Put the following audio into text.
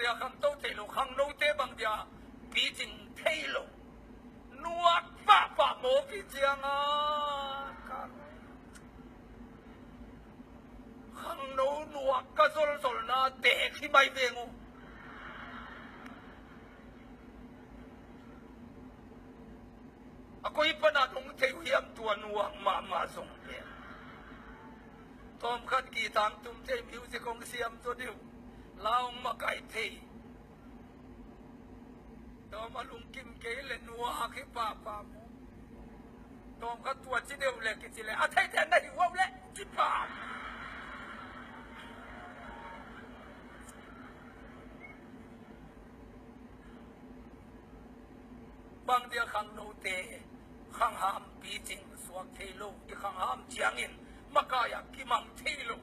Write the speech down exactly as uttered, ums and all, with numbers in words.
Khangto thei lo, khangnote bang dia picing thei lo. Nuak pahpah maw pi ciang a. Khangno nuak ka zolzolna tek hi mai veng uh. A koi pana nong thei uh hiam tua nuak mahmah zong pen. Tawmkhat guitar tum thei, music hong siam zaw deuh, la hong makai thei. Tawm a lungkim kei le nuak hi pahpah maw. Tawmkhat tua ci deuh le kici le a theite na hi uau le ci pah. Bang dia khangnote khangham picing suak thei lo, i khangham ciangin makai a kimang thei lo.